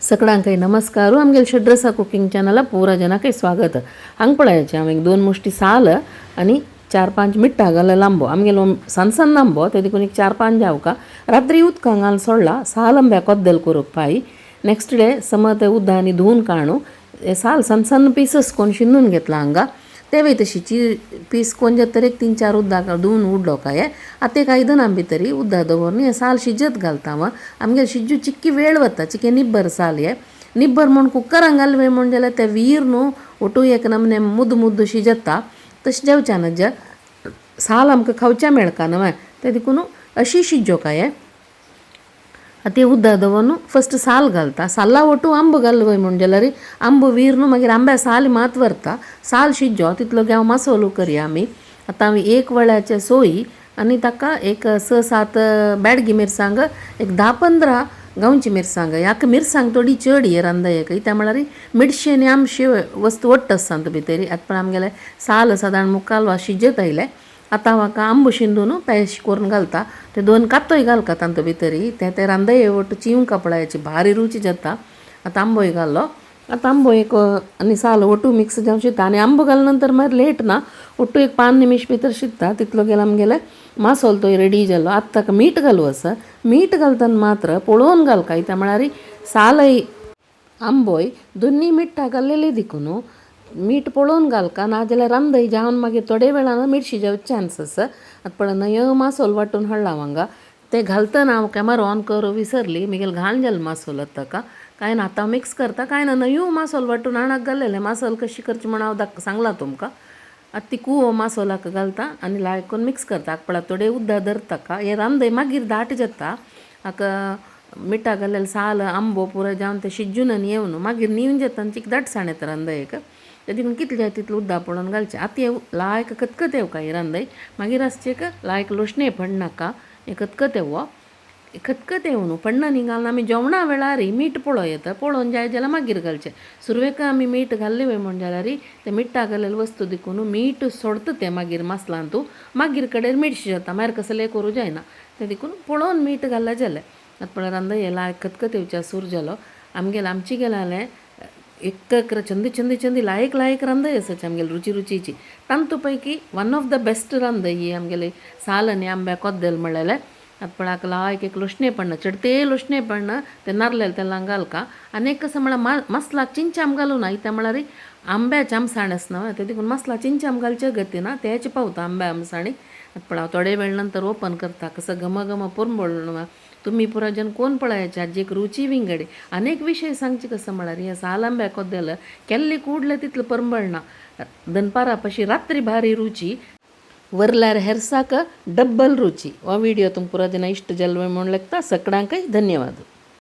सगळ्यांकय नमस्कार. आमगेले षड्रसा कुकिंग चॅनला पुरा जनाकय स्वागत. हांग पळयाचे हांव एक 2 मुष्टी साल आनी 4-5 मिट्टा घाल लांबो. आमगेलो सण सण लांबो ते देखून एक 4-5 जावका रात्री उदकां घालून सोडला. साल आंब्या कोद्दल करूंक पाय. नेक्स्ट डे समज ते उदक आनी धुवून काडू साल सण सण पीसस कोण शिंदून घेतला हांगा. तेवय तशीची पीस कोण जाता तर एक 3-4 उदक धुवून उडलो काय. आतां एक आयदनां भितरी उदक दवरून हें साल शिजत घालता हांव. आमगेर शिजू चिक्की वेळ वता, चिके निब्बर साल हे निब्बर म्हूण कुकरान घालवे म्हूण जाल्यार ते वीर न्हू ओटू एक नमने मुद्द मुद्द शिजता तशें जावचें ना. साल आमकां खावच्या मेळका न्हय ते देखून अशी शिजो काय. आतां उदक दवरून फस्ट साल घालता. साला ओटू आंबो घालवय म्हूण जाल्यार आंबो वीर न्हू मागीर आंब्या साल मात व्हरता. साल शिजो तितलो हांव मसालो करया आमी. आतां हांव 1 वळ्याचे सोयी आनी ताका एक 6-7 बेडगी मिरसांग, एक 10-15 गांवची मिरसांग. ह्याक मिरसांग थोडी चड हे रांदयेक त्या म्हळ्यार मिरशी आनी आमशी वस्तू वट्ट आसता भितरी. आतां पण आमगेले साल सादारण मुखाल वा शिजत आयले. आतां म्हाका आंबो शिंदून पेश करून घालता. ते 2 कातोय घालता तांतू भितरी ते ते रांदये वट्ट चिवंका पळयाची भारी रुची जाता. आतां आंबोय घालो. आतां आंबो एक आनी साल ओटू मिक्स जावन शिजता. आनी आंबो घाल नंतर मागीर लेट ना, ओटू एक 5 निमिश भितर शिजता. तितलो गेलो आमगेले मासोल तो रेडी जालो. आतां ताका मीठ घालू आसा. मीठ घालतना मात्र पळोवन घालका, कित्याक म्हळ्यार सालय आंबोय दोनी मिठ्ठा घाल्लेले देखून मीठ पळोवन घालका, नाजाल्यार रांदय जावन मागीर थोडे वेळान मीठ शिजोवचे चान्स आसा. आतां पळय नयो मासोल वांटून हाडला हांगा. ते घालतना हांव कॅमेरा ऑन करूं विसरली, मागीर घाण जालें मासोल. आतां ताका कांय ना, आतां मिक्स करता. कांय ना, नयो मासोल वांटून हाणाक घाल्लेलें. मासोल कशी करची म्हूण हांव सांगलां तुमकां. आतां ती कुवो मासोलाक घालता आनी लायक करून मिक्स करता. आतां पळय थोडे उदक धरता का हें रांदय मागीर दाट जाता. हाका मिठा घाल्लेलें साल आंबो पुरो जावन तें शिजून आनी येवन मागीर न्हीव जाता आनी चिक दाटसाण येता रांदयेक. ते देखून कितलें जाय तितलें उदक पळोवन घालचें. आतां हें लायक खतखत येवका हें रांदय. मागीर आसचें एक लायक लोशणें पडनाका हें खतखत येवो. खतखत येवन पण्णा न्ही घालून आमी जेवणा वेळार मीठ पळोवं येता. पळोवन जाय जाल्यार मागीर घालचें. सुरवेक आमी मीठ घाल्लें वय म्हूण जाल्यार तें मिठा घाल्लेलें वस्तू देखून मीठ सोडता तें मागीर मसलांतू मागीर कडेन मीठ शिजता, मागीर कसलें करूं जायना. तें देखून पळोवन मीठ घाल्लें जालें. आतां पळय रांदय हें लायक खतखत येवचें सूर जालो. आमगेलें आमची गेलें एक चंदी चंदी चंदी लायक लायक रांदय आसाची आमगेले रुची रुचीची. तांतू पैकी 1 ऑफ the best रांदय ही आमगेले साल आनी आंब्या कोद्देल म्हणलेलें. आतां पळय लायक एक लोशणें पडना, चडते लोशणें पडना तें नारलेलें तेलां घालका. आनी एक कसं म्हळ्यार मसलाक चिंचाम घालूं ना, कित्याक म्हळ्यार आंब्याचे आमसाण आसना तें देखून मसला चिंचाम घालचे गती ना, तेच पावता आंब्या आमसाणी. आतां पळय हांव थोडे वेळ नंतर ओपन करता कसं घम घम पुरंबळ तुमी पुरा जन कोण पळयाचे आजयेक रुची विंगडी. अनेक विशय सांगचे कसं म्हळ्यार हें साल आंब्या कोद्देल केल्ले कुडले तितलें परंबळना. दनपारा पशी रात्री भारी रुची वरल्यार हेरसाक डब्बल रुची. हो व्हिडिओ तुमकां पुरा जना इश्ट जालो म्हूण लागता. सगळ्यांकय धन्यवाद.